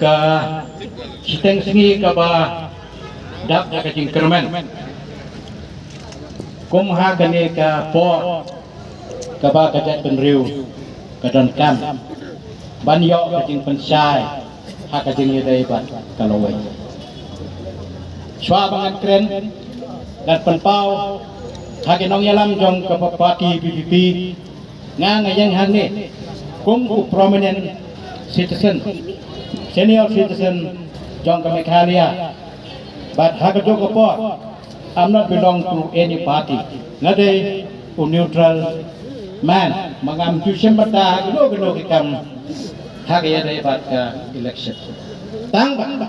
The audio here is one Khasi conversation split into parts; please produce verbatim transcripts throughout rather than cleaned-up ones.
Ka shiteng sngi kaba dap da ka jingkyrmen. Kum ha kane ka por kaba ka jaitbynriew ka donkam ban ïoh ka jingpynshai ha ka jingïadei bad ka lawei. Shuwa ba ngan kren, ngan pynpaw ha ki nongïalam jong ka party V P P, nga nga ïeng hangne kum u prominent citizen, senior citizen jong ka Meghalaya. But ha kajuh ka por, I'm not belong to any party. Nga dei u neutral man, ma ngam ju shim bynta ha kino kino ki kam ha ka ïadei bad ka election. Tang ba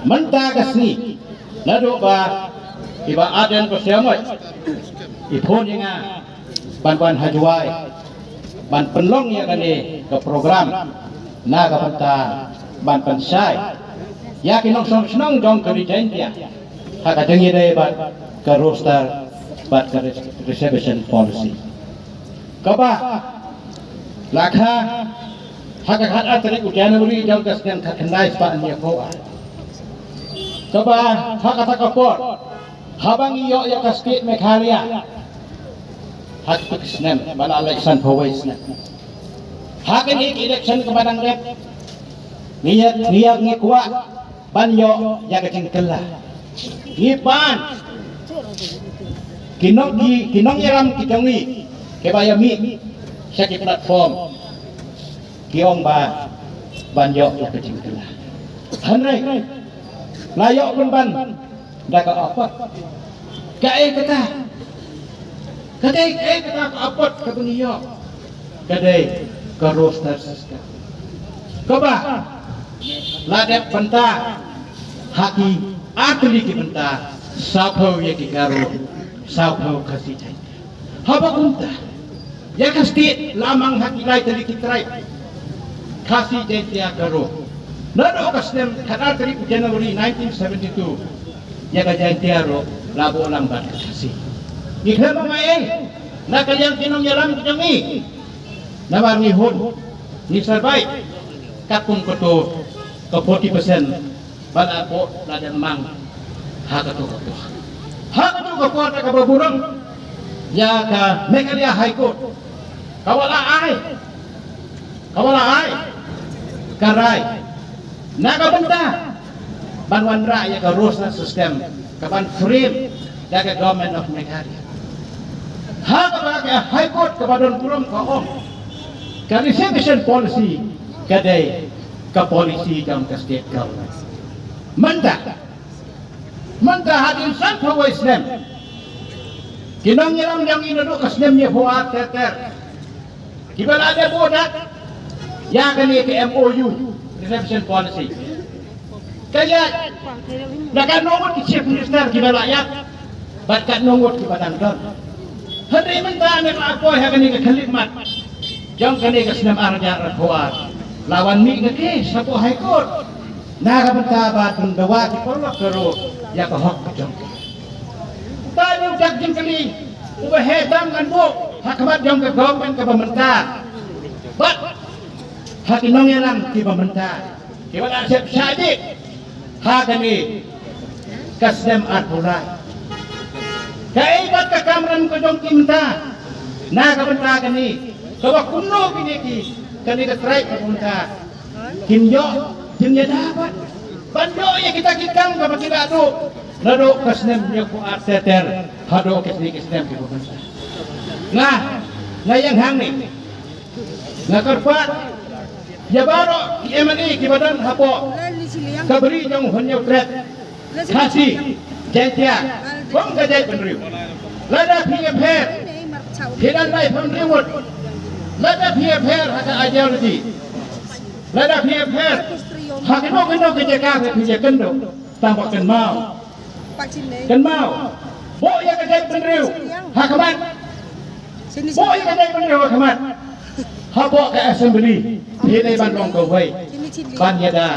mynta ka sngi, naduh ba i Bah Ardent Basaiawmoit i phone ïa nga ban wan ha Jowai ban pynlong ïa kane ka program na ka bynta ban pynshai ïa ki nongshong shnong jong ka Ri Jaintia ha ka jingïadei bad ka roster bad ka res-, reservation policy. Kaba la kha ha ka khatar tarik u January jong ka snem khatkhyndai spah hynñiewphew ar. Kaba ha kata ka por, haba ngi ïoh ïa ka state Meghalaya ha kito ki snem ba la leit sanphew wei snem, ha kane ka election kaba dang dep, ngi ïa, ngi ïa, ngi kwah ban ïoh ïa ka jingkylla. Ngi pan ki nong, ki, ki nongïalam ki jong ngi kiba ïa mih sha ki platform, ki ong ba ban ïoh ïa ka jingkylla. Hynrei la ïoh pynban da ka apot. Kaei kata? Ka dei kaei kata ka apot kaba ngi ïoh? Ka dei ka roster system kaba la dep bynta ha ki artylli ki bynta, sawphew ïa ki Garo, sawphew Khasi Jaintia. Haba kumta, ïa ka state la mang ha ki lai tylli ki tribe, Khasi, Jaintia, Garo. Naduh ka snem khatar tarik u January nineteen seventy-two, ïa ka Jaintia ruh la buh lang bad ka Khasi. Ngi khlem ong ei ei na ka liang ki nongïalam ki jong ngi. Namar ngi hun, ngi survive katkum kato ka forty percent ba la buh, la dep mang ha kato ka por. Ha kato ka por, kaba burom ïa ka Meghalaya High Court, kaba la ai, kaba la ai ka rai na ka bynta ban wanrah ïa ka roster system kaban frame da ka Government of Meghalaya. Ha kaba ka High Court kaba don burom ka ong, ka reservation policy ka dei ka policy jong ka state government. Mynta, mynta hadien sanphew wei snem, ki nongïalam jong ngi naduh ka snem hynñiewphew ar ter ter, kiba la dep buh ïa kane ka M O U, reservation policy. Ka ïaid da katno ngut ki chief minister kiba la ïaid bad katno ngut kiba dang don. Hynrei mynta, ne la poi ha kane ka khyllipmat jong kane ka snem ar hajar arphew ar, la wan mih ka case hapoh High Court na ka bynta ba pyndawa ki paralok Garo ïa ka hok ka jong ki. Uta u dak jingkylli uba heh tam ngan buh ha khmat jong ka government kaba mynta bad ha ki nongïalam kiba mynta, kiba la sep shah jied ha kane ka snem arphew lai. Kaei pat ka kamram ka jong ki mynta na ka bynta kane, kaba kumno kine ki, kane ka tribe ka mynta kin ïoh jingïada pat ban ïoh ïa kita ki kam kaba ki la duh naduh ka snem hynñiewphew ar ter ter haduh ka snem, ka snem kiba mynta. Nga, nga ïeng hangne, nga kyrpad ïa baroh ki M L A kiba don hapoh ka bri jong u Hynñiewtrep, Khasi, Jaintia, kum ka jaitbynriew. Lada phi ïapher, phi don laiphew hynriew ngut. Lada phi ïapher ha ka ideology, lada phi ïapher ha kino kino ki jaka ba phi ïakynduh, tang ba kynmaw, kynmaw, buh ïa ka jaitbynriew ha khmat. Buh ïa ka jaitbynriew ha khmat. Hapoh ka assembly, phi dei ban long kawei ban ïada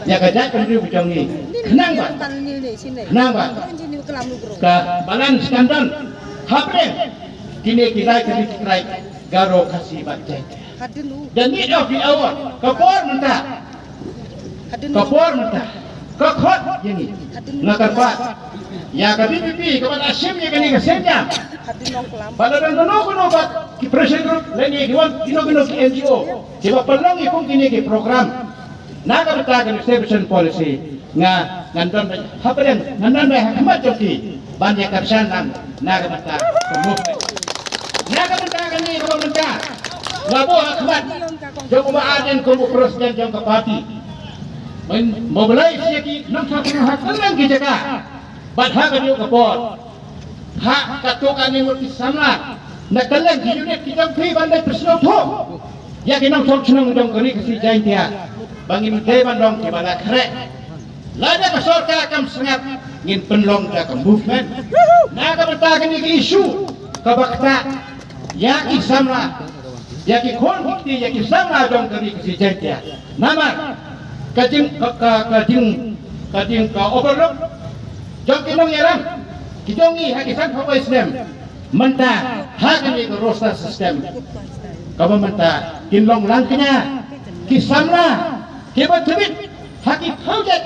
ïa ka jaitbynriew ka jong ngi. Khnang ba, khnang ba ka balance kan don hapdeng kine ki lai tylli ki tribe, Garo, Khasi bad Jaintia. The need of the hour, ka por mynta. Ka por mynta ka khot ïa ngi. Nga kyrpad ïa ka V P P kaba la shim ïa kane ka sienjam. Ba la don kano kano bad ki pressure group lane ki wan kino kino ki N G O kiba pynlong ïa kum kine ki program na ka bynta ka reservation policy. Nga ngan don ba hapdeng ngan don ba ha khmat jong ki ban ïa kyrshan lang na ka bynta ka movement. Na ka bynta kane kaba mynta nga buh ha khmat jong u Bah Ardent kum u president jong ka party. Mobilize ïa ki nongshong shnong ha kylleng ki jaka bad ha kajuh ka por. Ha kato ka ngi mut ki samla na kylleng ki unit ki jong phi ban dei pynsngewthuh ïa ki nongshong shnong jong ka Ri Khasi Jaiñtia ba ngin dei ban long kiba la khreh. Lada ka sorkar kam sngap ngin pynlong da ka movement. Na ka bynta kane ka issue kaba ktah ïa ki samla, ïa ki khun ki kti, ïa ki samla jong ka Ri Khasi Jaiñtia. Namar ka jing ka ka ka jing ka jing ka overlook jong ki nongïalam ki jong ngi ha ki san phew wei snem mynta ha kane ka roster system. Kaba mynta kin long lang kñia ki samla kiba tbit ha ki phew jait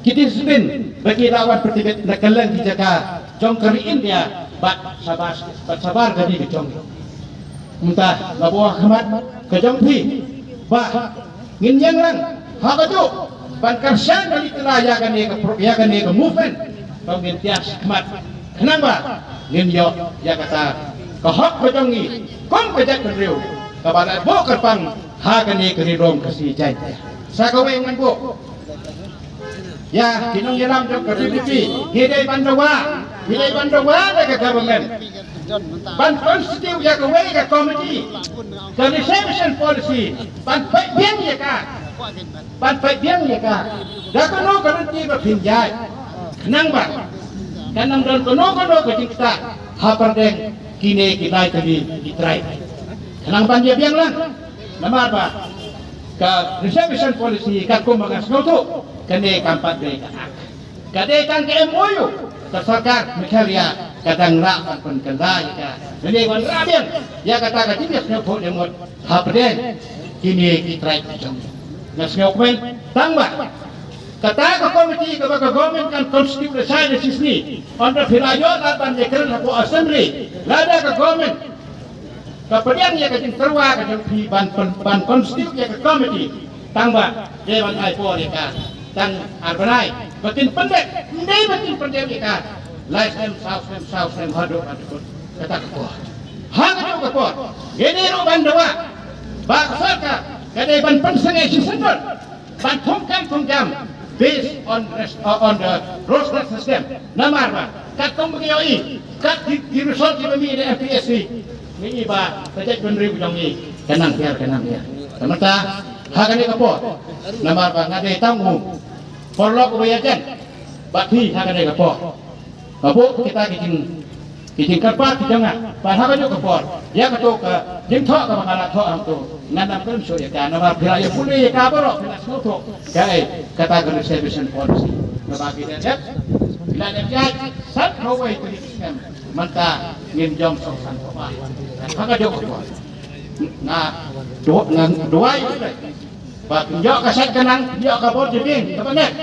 ki discipline ba ki la wan pyrtibit na kylleng ki jaka jong ka ri India bad shabar bad shabar ka ri ka jong ngi. Mynta nga buh ha khmat ka jong phi ba ngin ïeng lang ha kajuh ban kyrshan kali kylla ïa kane ka pro- ïa kane ka movement. Ba ngin tiar shakhmat khnang ba ngin ïoh ïa kata ka hok ka jong ngi kum ka jaitbynriew kaba la buh kyrpang ha kane ka ri lum Khasi Jaiñtia. Sa kawei ngan buh ïa ki nongïalam jong ka V P P, ngi dei ban dawa, ngi dei ban dawa da ka government ban constitute ïa kawei ka committee, ka reservation policy, ban peit biang ïa ka, ban peit biang ïa ka da kano ka lynti ba phin ïaid, khnang ba kan ym don kano kano ka jingktah hapdeng kine ki lai tylli ki trai. Khnang ban ïa biang lang. Namar ba ka reservation policy katkum ba nga sngewthuh kane kam pat dei ka act. Ka dei tang ka M O U ka sorkar Meghalaya ka dang lah ban pynkylla ïa ka. Lane ban rah biang ïa kata ka jingïasngewthuh jingmut hapdeng kine ki trai ki jong. Nga sngewkmen tang ba kata ka committee kaba ka government kan constitute da shai da shisngi. Ynda phi la ïoh lad ban ïakren hapoh assembly, lada ka government ka pdiang ïa ka jingtyrwa ka jong phi ban pyn- ban constitute ïa ka committee, tang ba dei ban ai por ïa ka tang ar bnai ba kin pyndep, ym dei ba kin pyndep ïa ka lai snem, saw snem, saw snem haduh ban kut kata ka por. Ha kajuh ka por ngi dei ruh ban dawa ba ka sorkar ka dei ban pynsngew shisien ban thungkam thungjam based on res- uh, on the roster system. Namar ba katkum ba ngi ïohi kat ki ki result kiba mih na M P S C, ngi i ba ka jaitbynriew jong ngi ka nang hiar ka nang hiar. Te mynta ha kane ka por, namar ba nga dei tang u paralok uba ïajan bad phi ha kane ka por. Ka buh kita ki jing ki jingkyrpad ki jong nga ba ha kajuh ka por ïa kato ka jingthoh kaba nga la thoh hangto ngan ym kren shuh ïa ka, namar phi la ïa pule ïa ka baroh, phi la sngewthuh kaei kata ka reservation policy. Kaba phi la dep, phi la dep ïaid san phew wei tylli ki snem, mynta ngim jong song san phew wei. Ha kajuh ka por nga du- nga duwai ba phin ïoh ka sait ka nang, phin ïoh ka bor jabieng kaba net.